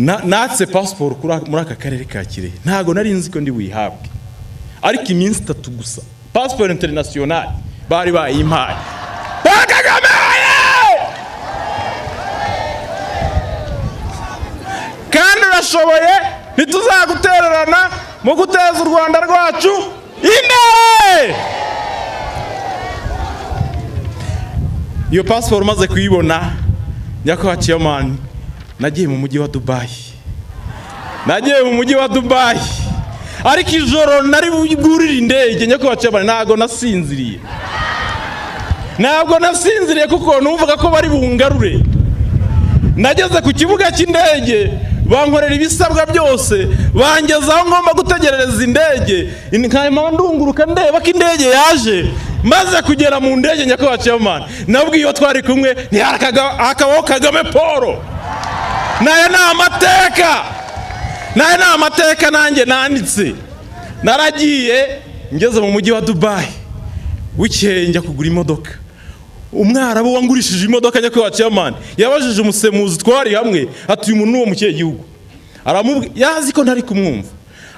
Natse pasiporo muri aka karere ka Kirehe, ntago nari nzi ko ndi buyihabwe, ariko iminsi 3 gusa pasiporo internationale bari bayimpaye. Paul Kagame oye! Kandi urashoboye, ntituzagutererana mu guteza u Rwanda rwacu imbere. Iyo pasiporo umaze kuyibona, nyakubahwa chairman, nagiye mu mujyi wa Dubai. Nagiye mu mujyi wa Dubai, ariko ijoro nari bwurire indege, nyakubahwa chairman, ntabwo nasinziriye. Ntabwo nasinziriye kuko numvaga ko bari bungarure. Nageze ku kibuga cy'indege, bankorera ibisabwa byose, bangeza aho ngomba gutegerereza indege, nkaba ndunguruka ndeba ko indege yaje. Maze kugera mu ndege, nyakubahwa chairman, nabwiye iyo twari kumwe hakabaho Kagame Paul. Naya ni amateka, naya ni amateka nanjye nanditse. Naragiye ngeze mu mujyi wa Dubai, bukeye njya kugura imodoka. Umwarabu wangurishije imodoka, nyakubahwa chairman, yabajije umusemuzi twari hamwe ati: "Uyu muntu ni uwo mu kihe gihugu?" Aramubwira, yazi ko ntari kumwumva,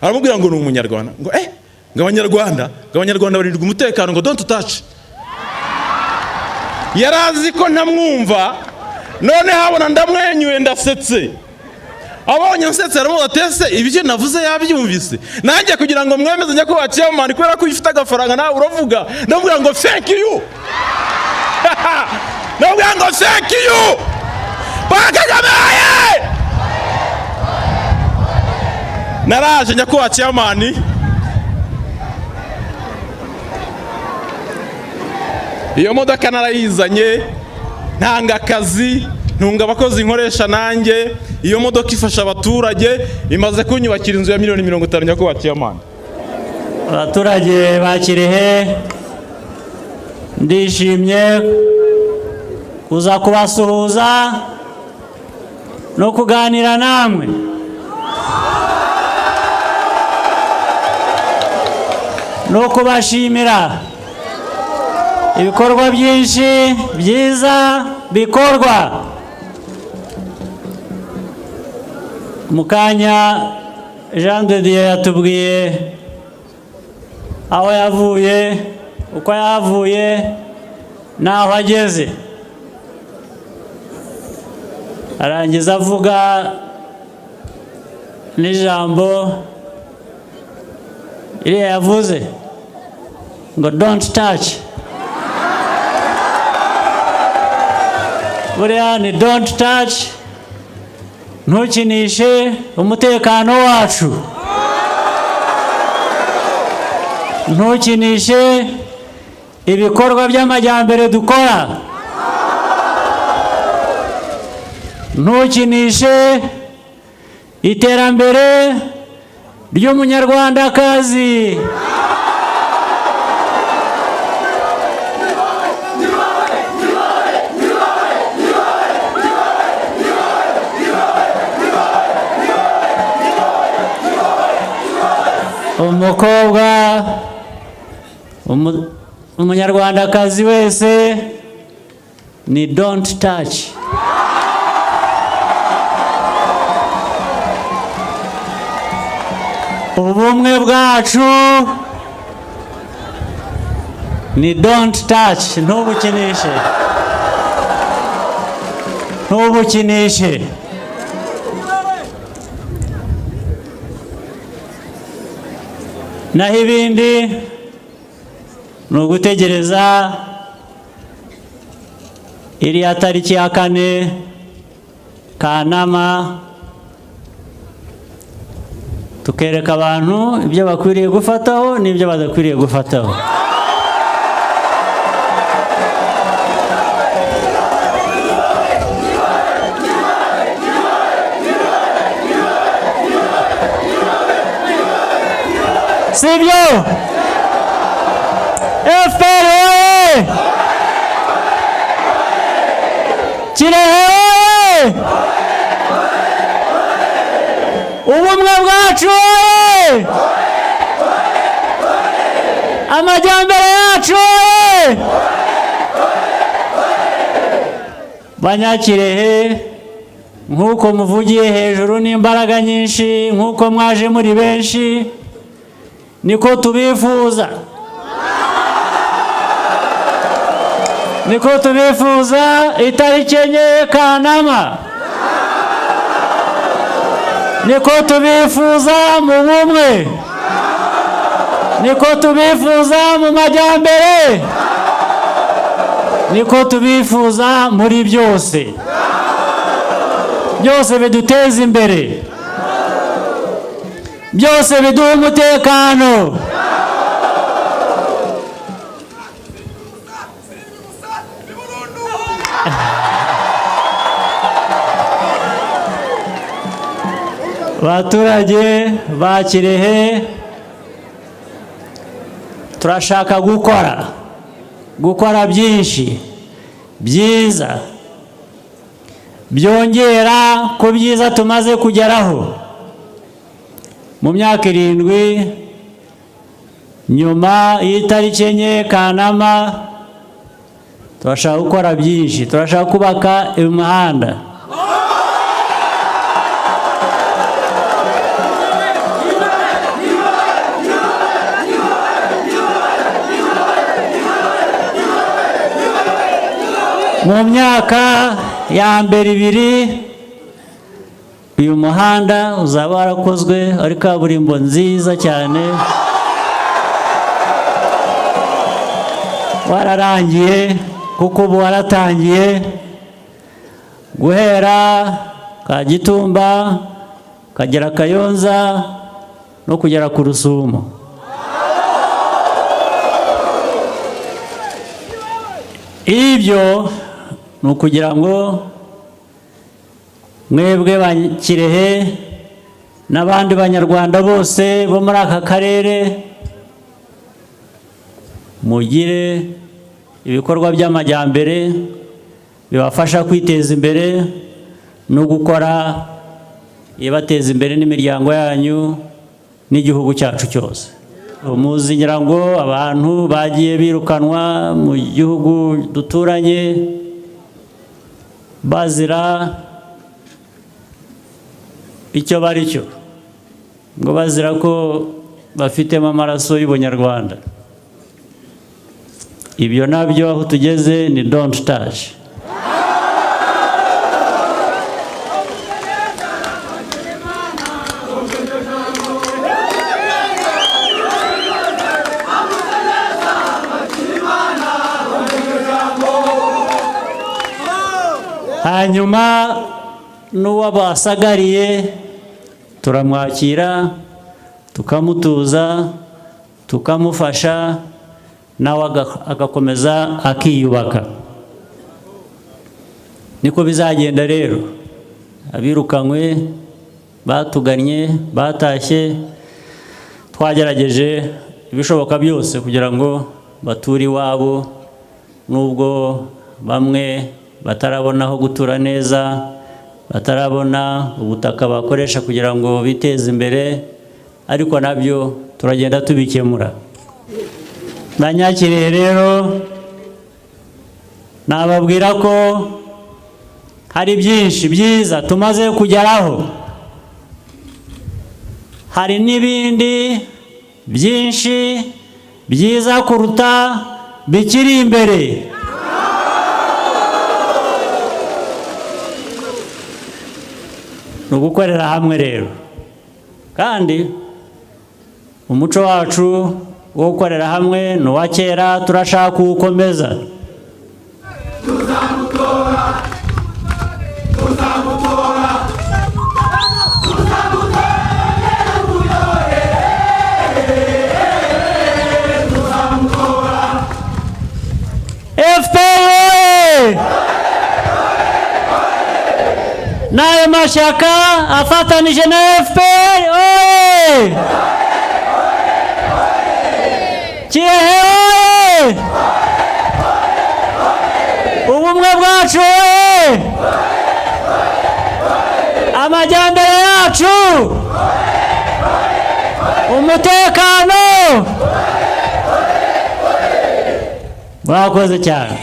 aramubwira ngo ni umunyarwanda. Ngo ngo abanyarwanda, ngo abanyarwanda barindirwa umutekano, ngo don't touch. Yari azi ko ntamwumva, none habona ndamwenyuye, ndasetse. Abonye nsetse aramubaza ati: "Ese ibyo navuze yabyumvise?" Nanjye kugira ngo mwemeze, nyakubahwa chairman, kubera ko ufite agafaranga nawe uravuga, ndamubwira ngo "Thank you." Ndamubwira ngo "Thank you, Paul Kagame oye!" Naraje, nyakubahwa chairman, iyo modoka narayizanye, ntanga akazi, ntunga abakozi nkoresha nanjye. Iyo modoka ifasha abaturage, imaze kunyubakira inzu ya miliyoni 50, nyakubahwa chairman. Abaturage ba Kirehe, ndishimye kuza kubasuhuza no kuganira namwe no kubashimira ibikorwa byinshi byiza bikorwa. Mu kanya Jean de Dieu yatubwiye aho yavuye, uko yahavuye n'aho ageze, arangiza avuga n'ijambo iriya yavuze ngo "Don't touch." Buriya ni don't touch, ntukinishe umutekano wacu, ntukinishe ibikorwa by'amajyambere dukora, ntukinishe iterambere ry'umunyarwandakazi. Umukobwa umunyarwandakazi wese ni don't touch. Ubumwe bwacu ni don't touch, ntubukinishe, ntubukinishe. Naho ibindi ni ugutegereza iriya tariki ya 4 Kanama, tukereka abantu ibyo bakwiriye gufataho n'ibyo badakwiriye gufataho. Sibyo? FPR oye! Kirehe oye! Ubumwe bwacu oye! Amajyambere yacu oye! Banyakirehe. Nk'uko muvugiye hejuru n'imbaraga nyinshi, nk'uko mwaje muri benshi, niko tubifuza, niko tubifuza. Itariki 4 Kanama, niko tubifuza mu bumwe, niko tubifuza mu majyambere, niko tubifuza muri byose byose biduteza imbere, byose biduha umutekano. Abaturage ba Kirehe, turashaka gukora byinshi byiza byongera ku byiza tumaze kugeraho mu myaka 7 nyuma y'itariki 4 Kanama. Turashaka gukora byinshi, turashaka kubaka imihanda, mu myaka ya mbere 2 uyu muhanda uzaba warakozwe ari kaburimbo nziza cyane, wararangiye kuko ubu waratangiye guhera Kagitumba kagera Kayonza no kugera ku Rusumo. Ibyo ni ukugira ngo mwebwe ba Kirehe n'abandi banyarwanda bose bo muri aka karere mugire ibikorwa by'amajyambere bibafasha kwiteza imbere no gukora ibateza imbere n'imiryango yanyu n'igihugu cyacu cyose. Muzi ngira ngo abantu bagiye birukanwa mu gihugu duturanye bazira icyo bari cyo, ngo bazira ko bafitemo amaraso y'ubunyarwanda. Ibyo nabyo aho tugeze ni don't touch. Hanyuma n'uwabasagariye turamwakira, tukamutuza, tukamufasha, nawe agakomeza akiyubaka. Niko bizagenda rero. Abirukanywe batugannye batashye, twagerageje ibishoboka byose kugira ngo bature iwabo, nubwo bamwe batarabona aho gutura neza, batarabona ubutaka bakoresha kugira ngo biteze imbere, ariko nabyo turagenda tubikemura. Banyakiriye rero, nababwira ko hari byinshi byiza tumaze kugeraho, hari n'ibindi byinshi byiza kuruta bikiri imbere. Ni ugukorera hamwe rero, kandi umuco wacu wo gukorera hamwe ni uwa kera, turashaka kuwukomeza. FPR n'ayo mashyaka afatanije na FPR oye! Kirehe oye! Ubumwe bwacu oye! Amajyambere yacu, umutekano. Mwakoze cyane.